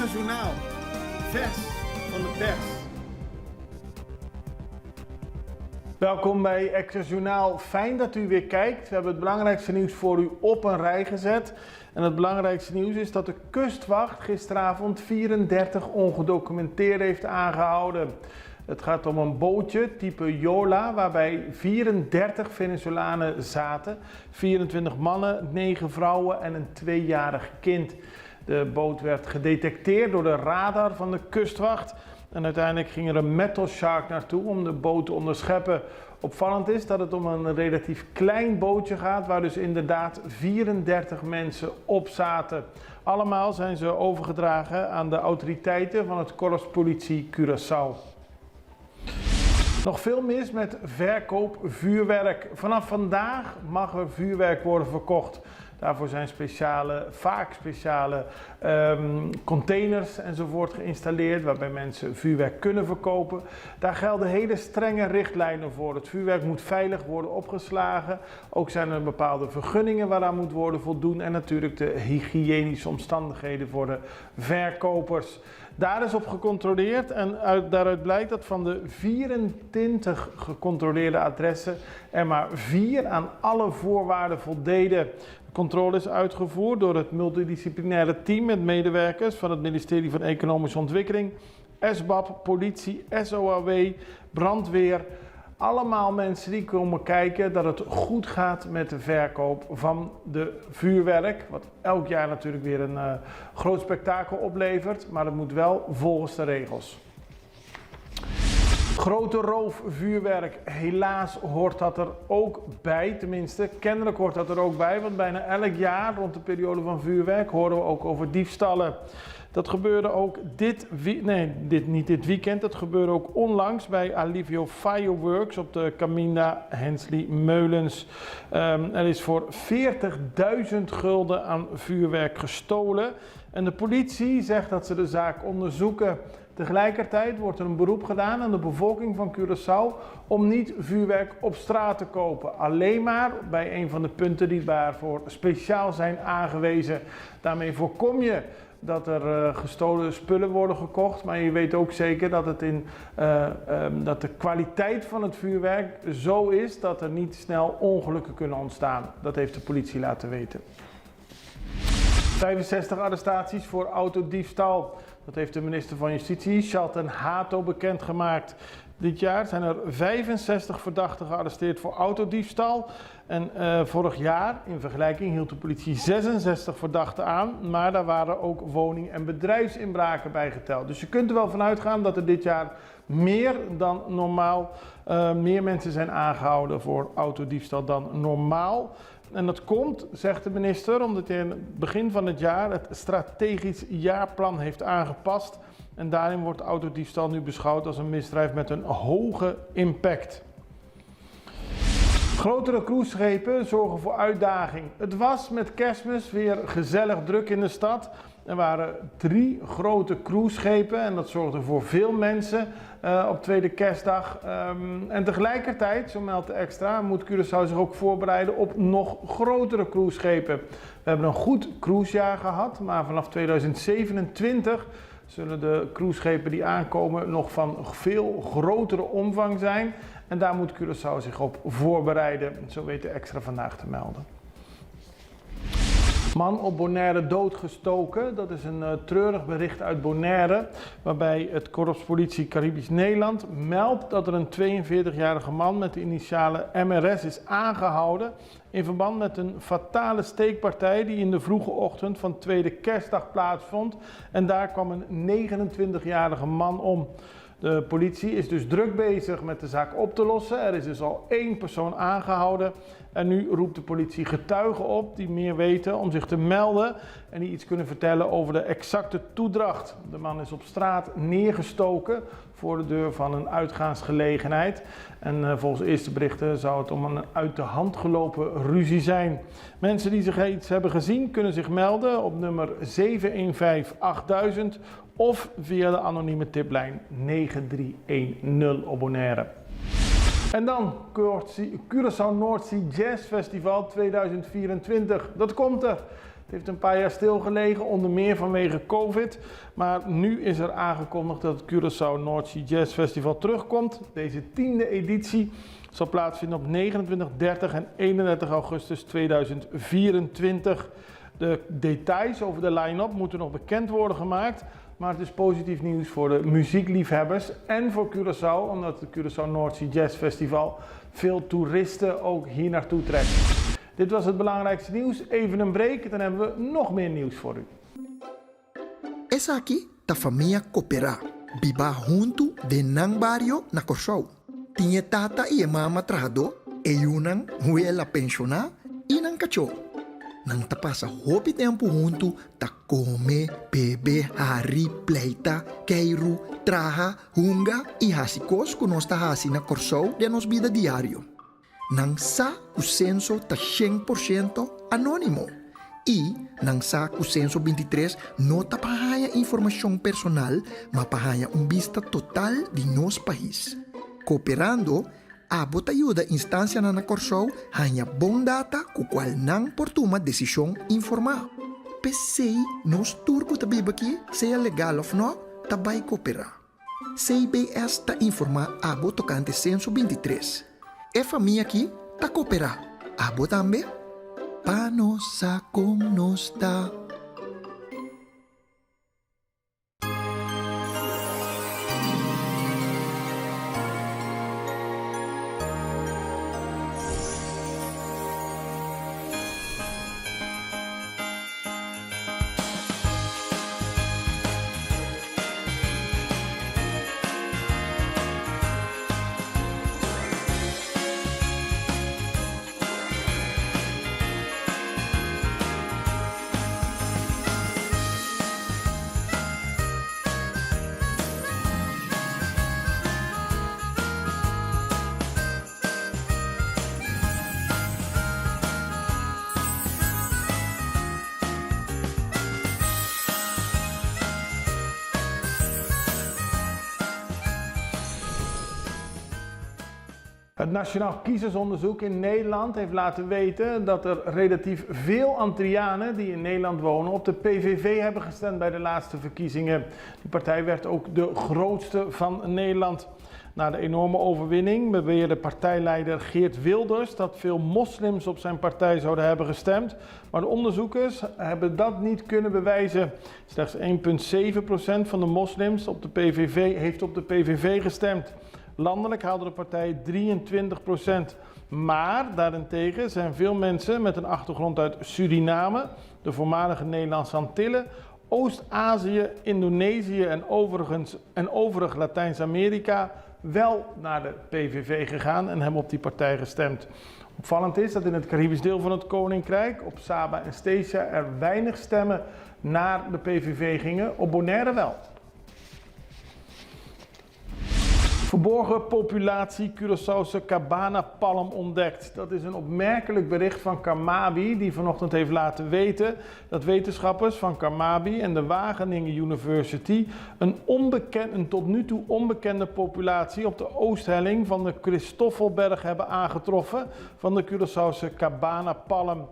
Extra Journaal, vers van de pers. Welkom bij Extra Journaal. Fijn dat u weer kijkt. We hebben het belangrijkste nieuws voor u op een rij gezet. En het belangrijkste nieuws is dat de kustwacht gisteravond 34 ongedocumenteerden heeft aangehouden. Het gaat om een bootje type Yola waarbij 34 Venezolanen zaten. 24 mannen, 9 vrouwen en een tweejarig kind. De boot werd gedetecteerd door de radar van de kustwacht. En uiteindelijk ging er een metal shark naartoe om de boot te onderscheppen. Opvallend is dat het om een relatief klein bootje gaat, waar dus inderdaad 34 mensen op zaten. Allemaal zijn ze overgedragen aan de autoriteiten van het Korps Politie Curaçao. Nog veel mis met verkoop vuurwerk. Vanaf vandaag mag er vuurwerk worden verkocht. Daarvoor zijn speciale, vaak speciale containers enzovoort geïnstalleerd waarbij mensen vuurwerk kunnen verkopen. Daar gelden hele strenge richtlijnen voor. Het vuurwerk moet veilig worden opgeslagen. Ook zijn er bepaalde vergunningen waaraan moet worden voldoen en natuurlijk de hygiënische omstandigheden voor de verkopers. Daar is op gecontroleerd en daaruit blijkt dat van de 24 gecontroleerde adressen er maar 4 aan alle voorwaarden voldeden. De controle is uitgevoerd door het multidisciplinaire team met medewerkers van het ministerie van Economische Ontwikkeling, SBAP, politie, SOAW, brandweer. Allemaal mensen die komen kijken dat het goed gaat met de verkoop van de vuurwerk. Wat elk jaar natuurlijk weer een groot spektakel oplevert, maar het moet wel volgens de regels. Grote roof vuurwerk, helaas hoort dat er ook bij, tenminste kennelijk hoort dat er ook bij, want bijna elk jaar rond de periode van vuurwerk horen we ook over diefstallen. Dat gebeurde ook dit nee, dit, niet dit weekend, dat gebeurde ook onlangs bij Alivio Fireworks op de Caminda Hensley Meulens. Er is voor 40.000 gulden aan vuurwerk gestolen en de politie zegt dat ze de zaak onderzoeken. Tegelijkertijd wordt er een beroep gedaan aan de bevolking van Curaçao om niet vuurwerk op straat te kopen. Alleen maar bij een van de punten die daarvoor speciaal zijn aangewezen. Daarmee voorkom je dat er gestolen spullen worden gekocht. Maar je weet ook zeker dat de kwaliteit van het vuurwerk zo is dat er niet snel ongelukken kunnen ontstaan. Dat heeft de politie laten weten. 65 arrestaties voor autodiefstal. Dat heeft de minister van Justitie, Shalton Hato, bekendgemaakt. Dit jaar zijn er 65 verdachten gearresteerd voor autodiefstal. En vorig jaar, in vergelijking, hield de politie 66 verdachten aan. Maar daar waren ook woning- en bedrijfsinbraken bij geteld. Dus je kunt er wel van uitgaan dat er dit jaar meer dan normaal, meer mensen zijn aangehouden voor autodiefstal dan normaal. En dat komt, zegt de minister, omdat hij in het begin van het jaar het strategisch jaarplan heeft aangepast. En daarin wordt autodiefstal nu beschouwd als een misdrijf met een hoge impact. Grotere cruiseschepen zorgen voor uitdaging. Het was met Kerstmis weer gezellig druk in de stad. Er waren 3 grote cruiseschepen en dat zorgde voor veel mensen op tweede kerstdag. En tegelijkertijd, zo meldt de Extra, moet Curaçao zich ook voorbereiden op nog grotere cruiseschepen. We hebben een goed cruisejaar gehad, maar vanaf 2027 zullen de cruiseschepen die aankomen nog van veel grotere omvang zijn. En daar moet Curaçao zich op voorbereiden, zo weet de Extra vandaag te melden. Man op Bonaire doodgestoken. Dat is een treurig bericht uit Bonaire, waarbij het Korps Politie Caribisch Nederland meldt dat er een 42-jarige man met de initialen MRS is aangehouden in verband met een fatale steekpartij die in de vroege ochtend van tweede kerstdag plaatsvond. En daar kwam een 29-jarige man om. De politie is dus druk bezig met de zaak op te lossen. Er is dus al 1 persoon aangehouden. En nu roept de politie getuigen op die meer weten om zich te melden en die iets kunnen vertellen over de exacte toedracht. De man is op straat neergestoken voor de deur van een uitgaansgelegenheid. En volgens eerste berichten zou het om een uit de hand gelopen ruzie zijn. Mensen die zich iets hebben gezien kunnen zich melden op nummer 715 8000 of via de anonieme tiplijn 9310 op Bonaire. En dan Curaçao North Sea Jazz Festival 2024. Dat komt er. Het heeft een paar jaar stilgelegen, onder meer vanwege COVID. Maar nu is er aangekondigd dat het Curaçao North Sea Jazz Festival terugkomt. Deze 10e editie zal plaatsvinden op 29, 30 en 31 augustus 2024. De details over de line-up moeten nog bekend worden gemaakt. Maar het is positief nieuws voor de muziekliefhebbers en voor Curaçao, omdat het Curaçao North Sea Jazz Festival veel toeristen ook hier naartoe trekt. Dit was het belangrijkste nieuws. Even een break, dan hebben we nog meer nieuws voor u. Esaki ta famia koperá, bibá huntu den nan bario na Kòrsou. Tin e tata i e mama trahadó, e yunan, wela penshoná i nan kachó. Nan ta pasa hopi tempu huntu ta kome, bebe, hari, pleita, keiru, traha, hunga i hasi kos ku nos ta hasi na Kòrsou den nos bida diario. Nan sa ku Senso ta 100% anónimo i nan sa ku Senso 23 no ta pa haña informashon personal ma pa haña un bista total di nos pais. Kooperando, abo ta yuda instansianan na Kòrsou haña bon data ku kual nan por tuma desishon informá. P'esei nos tur ku ta biba aki, sea legal òf nò, ta bai kooperá. CBS ta informá abo tokante Senso 23. E famia aki ta kooperá. Abo tambe? Pa nos sa kon nos ta. Het Nationaal Kiezersonderzoek in Nederland heeft laten weten dat er relatief veel Antillianen die in Nederland wonen op de PVV hebben gestemd bij de laatste verkiezingen. Die partij werd ook de grootste van Nederland. Na de enorme overwinning beweerde partijleider Geert Wilders dat veel moslims op zijn partij zouden hebben gestemd. Maar de onderzoekers hebben dat niet kunnen bewijzen. Slechts 1,7% van de moslims op de PVV heeft op de PVV gestemd. Landelijk haalde de partij 23%. Maar daarentegen zijn veel mensen met een achtergrond uit Suriname, de voormalige Nederlandse Antillen, Oost-Azië, Indonesië en, overigens, en overig Latijns-Amerika wel naar de PVV gegaan en hebben op die partij gestemd. Opvallend is dat in het Caribisch deel van het Koninkrijk, op Saba en Statia, er weinig stemmen naar de PVV gingen, op Bonaire wel. Verborgen populatie Curaçaose cabana-palm ontdekt. Dat is een opmerkelijk bericht van Carmabi, die vanochtend heeft laten weten dat wetenschappers van Carmabi en de Wageningen University een tot nu toe onbekende populatie op de oosthelling van de Christoffelberg hebben aangetroffen van de Curaçaose cabana-palm.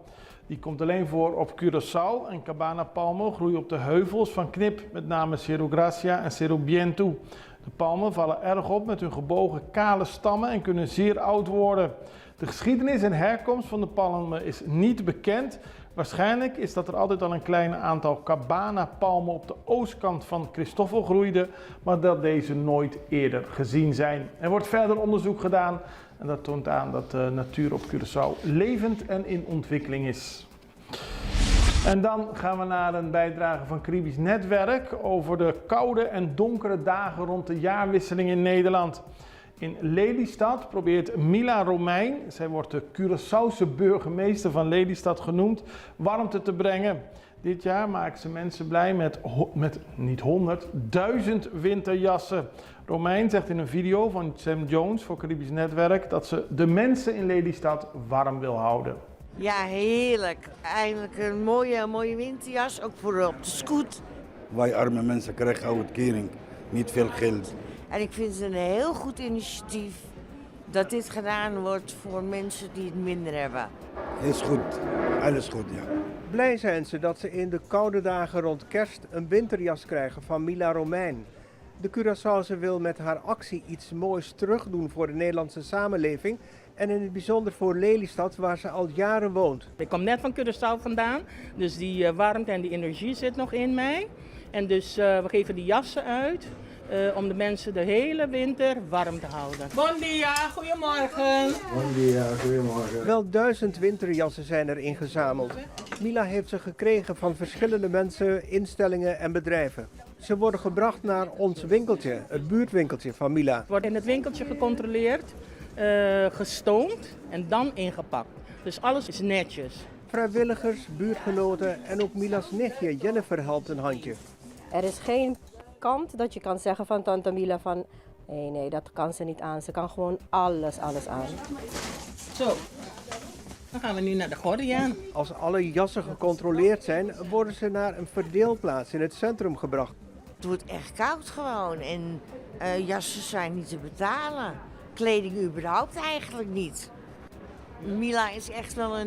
Die komt alleen voor op Curaçao en cabana-palmen groeien op de heuvels van Knip, met name Cerro Gracia en Cerro Bientu. De palmen vallen erg op met hun gebogen kale stammen en kunnen zeer oud worden. De geschiedenis en herkomst van de palmen is niet bekend. Waarschijnlijk is dat er altijd al een klein aantal cabana-palmen op de oostkant van Christoffel groeide, maar dat deze nooit eerder gezien zijn. Er wordt verder onderzoek gedaan en dat toont aan dat de natuur op Curaçao levend en in ontwikkeling is. En dan gaan we naar een bijdrage van Caribisch Netwerk over de koude en donkere dagen rond de jaarwisseling in Nederland. In Lelystad probeert Mila Romein, zij wordt de Curaçaose burgemeester van Lelystad genoemd, warmte te brengen. Dit jaar maakt ze mensen blij met niet 100, 1000 winterjassen. Romein zegt in een video van Sam Jones voor Caribisch Netwerk dat ze de mensen in Lelystad warm wil houden. Ja, heerlijk. Eindelijk een mooie, mooie winterjas, ook voor op de scoot. Wij arme mensen krijgen uitkering, niet veel geld. En ik vind het een heel goed initiatief dat dit gedaan wordt voor mensen die het minder hebben. Is goed, alles goed, ja. Blij zijn ze dat ze in de koude dagen rond kerst een winterjas krijgen van Mila Romein. De Curaçaose wil met haar actie iets moois terugdoen voor de Nederlandse samenleving en in het bijzonder voor Lelystad, waar ze al jaren woont. Ik kom net van Curaçao vandaan, dus die warmte en die energie zit nog in mij. En dus we geven die jassen uit om de mensen de hele winter warm te houden. Bon dia, goedemorgen. Bon dia, goedemorgen. Wel 1000 winterjassen zijn er ingezameld. Mila heeft ze gekregen van verschillende mensen, instellingen en bedrijven. Ze worden gebracht naar ons winkeltje, het buurtwinkeltje van Mila. Het wordt in het winkeltje gecontroleerd, gestoomd en dan ingepakt. Dus alles is netjes. Vrijwilligers, buurtgenoten en ook Mila's nichtje Jennifer helpt een handje. Er is geen kant dat je kan zeggen van tante Mila van nee, nee, dat kan ze niet aan. Ze kan gewoon alles, alles aan. Zo, dan gaan we nu naar de Gordiaan. Als alle jassen gecontroleerd zijn, worden ze naar een verdeelplaats in het centrum gebracht. Het wordt echt koud gewoon en jassen zijn niet te betalen. Kleding überhaupt eigenlijk niet. Mila is echt wel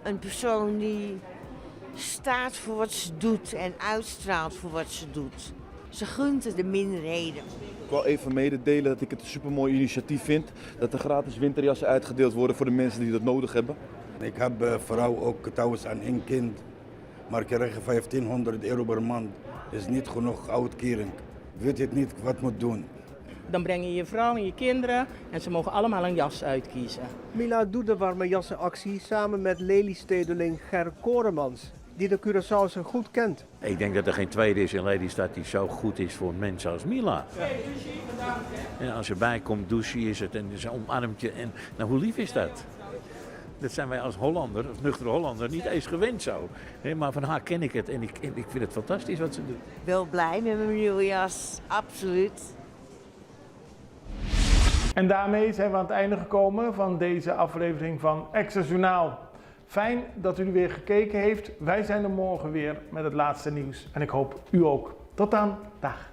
een persoon die staat voor wat ze doet en uitstraalt voor wat ze doet. Ze gunt het de minderheden. Ik wil even mededelen dat ik het een supermooi initiatief vind. Dat er gratis winterjassen uitgedeeld worden voor de mensen die dat nodig hebben. Ik heb vrouw ook thuis en één kind. Maar ik krijg €1500 per maand. Is niet genoeg uitkering. Ik weet het niet wat moet doen. Dan breng je je vrouw en je kinderen en ze mogen allemaal een jas uitkiezen. Mila doet de warme jassenactie samen met Lelystedeling Ger Koremans, die de Curaçaose goed kent. Ik denk dat er geen tweede is in Lelystad die zo goed is voor mensen als Mila. En als ze bijkomt douchen is het en ze omarmt je. En, nou, hoe lief is dat? Dat zijn wij als Hollander, als nuchtere Hollander, niet eens gewend zo. Nee, maar van haar ken ik het en ik vind het fantastisch wat ze doet. Wel blij met mijn nieuwe jas, absoluut. En daarmee zijn we aan het einde gekomen van deze aflevering van Extra Journaal. Fijn dat u weer gekeken heeft. Wij zijn er morgen weer met het laatste nieuws. En ik hoop u ook. Tot dan. Dag.